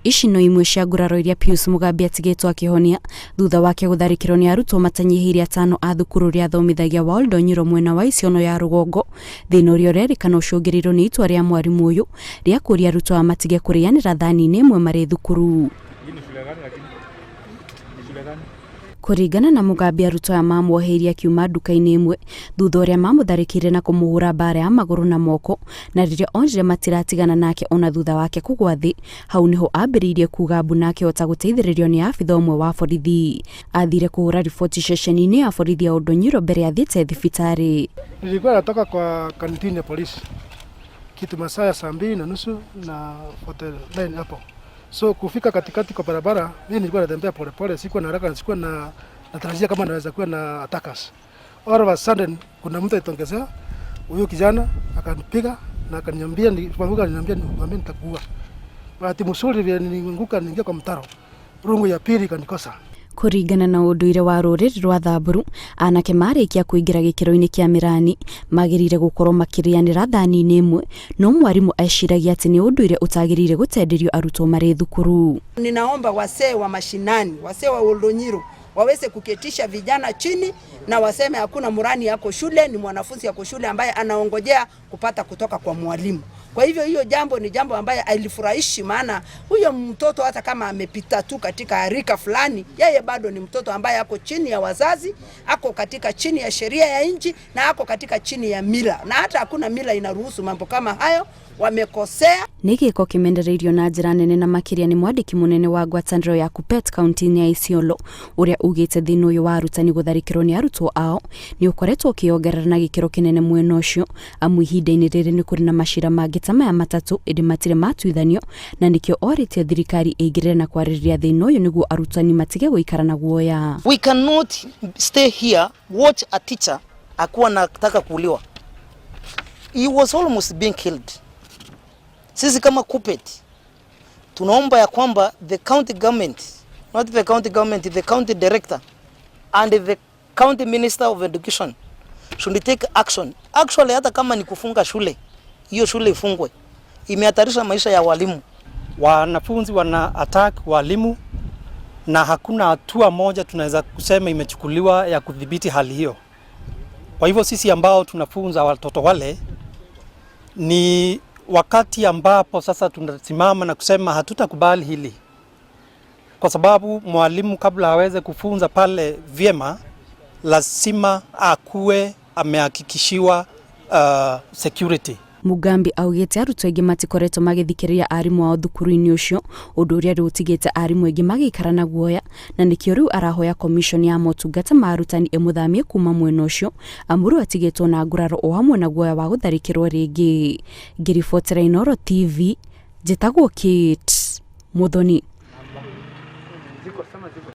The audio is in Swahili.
Ici no imwe cia nguraro iria Pius Mugambi atigĩtwo akĩhonia thutha wake gũtharĩkĩrwo nĩ arutwo matanyihĩire atano a thukuru ũrĩa athomithagia wa Oldonyiro mwena wa Isiolo ya rũgongo. Thĩna ũrĩa ũrerĩkana ũcũngĩrĩirio nĩ itua rĩa mwarimũ ũyũ rĩa kũria arutwo aya matige kũrĩanĩra thani-inĩ ĩmwe marĩ thukuru. Kũringana na Mugambi, arutwo aya mamuoheirie akiuma nduka-inĩ ĩmwe thutha ũrĩa mamũtharĩkĩire na kũmũhũra mbara ya magũrũ na moko, na rĩrĩa onire matiratigana nake ona thutha wake kũgwa thĩ, hau nĩho ambĩrĩirie kuga mbu na akĩhota gũteithĩrĩrio nĩ abitha ũmwe wa borithi. Athire kũhũra riboti ceceni-inĩ ya borithi ya Oldonyiro mbere athiĩte thibitarĩ. Nilikuwa natoka kwa kantini ya polisi kitu masaa ya saa 2:30 na 49 hapo. So kufika katikati kwa barabara, mimi nilikuwa natembea polepole, sikuwa na haraka, sikuwa na natarajia kama naweza kuwa na attackers. All of a sudden kuna mtu alitongezea huyo kijana akanipiga na akaniambia, nilipoanguka aliniambia, niambia nitakuua. Bahati mzuri vile nilianguka niingia kwa mtaro. Rungu ya pili ikanikosa. Kũringana na ũndũire wa rũrĩrĩ rwa Thamburu, anake marĩkia kũingĩra gĩkĩro-inĩ kĩa mĩrani magĩrĩire gũkorwo makĩrĩanĩra thani-inĩ ĩmwe, no mwarimũ eciragia atĩ nĩ ũndũire ũtagĩrĩire gũtenderio arutwo marĩ thukuru. Ninaomba wasee wa mashinani, wasee wa Oldonyiro waweze kuketisha vijana chini na waseme hakuna murani yako shule, ni mwanafunzi yako shule ambaye anaongojea kupata kutoka kwa mwalimu. Kwa hivyo hiyo jambo ni jambo ambaye alifurahishi, maana huyo mtoto hata kama amepita tu katika rika fulani, yeye bado ni mtoto ambaye ako chini ya wazazi, ako katika chini ya sheria ya nchi na ako katika chini ya mila, na hata hakuna mila inaruhusu mambo kama hayo. Wamekosea. Nĩ gĩko kĩmendereirio na njĩra nene na makĩria nĩ mwandĩki mũnene wa ngwatanĩro ya Kuppet kaunti-inĩ ya Isiolo, ũrĩa ugĩte thĩna ũyũ wa arutani gũtharĩkĩrwo nĩ arutwo ao nĩ ũkoretwo ũkĩongerera na gĩkĩro kĩnene mwena ũcio, amu ihinda-inĩ rĩrĩ nĩ kũrĩ na macira mangĩ ta maya matatũ ĩndĩ matirĩ matuithanio, na nĩkĩo orĩtie thirikari ĩingĩrĩre na kwarĩrĩria thĩna ũyũ nĩguo arutani matige gũikara na guoya. We cannot stay here watch a teacher akuwa anataka kuuliwa. He was almost being killed. Sisi kama KUPPET tunaomba ya kwamba the county government, not the county government, the county director and the county minister of education should take action. Actually hata kama ni kufunga shule, hiyo shule ifungwe. Imehatarisha maisha ya walimu. Wanafunzi wana attack walimu na hakuna hatua moja tunaweza kusema imechukuliwa ya kudhibiti hali hiyo. Kwa hivyo sisi ambao tunafunza watoto wale, ni wakati ambapo sasa tunasimama na kusema hatutakubali hili, kwa sababu mwalimu kabla aweze kufunza pale vyema lazima akuwe amehakikishiwa security. Mugambi augĩte arutwo aingĩ matikoretwo magĩthikĩrĩria arimũ ao thukuru-inĩ ũcio, ũndũ ũrĩa rĩu ũtigĩte arimũ aingĩ magĩikara na guoya, na nĩkĩo rĩu arahoya commission ya motungata ma arutani ĩmũthamie kuma mwena ũcio, amu rĩu atigĩtwo na nguraro o hamwe na guoya wa gũtharĩkĩrwo rĩngĩ. Ngĩribotera Inooro TV, njĩtagwo Kate Muthoni.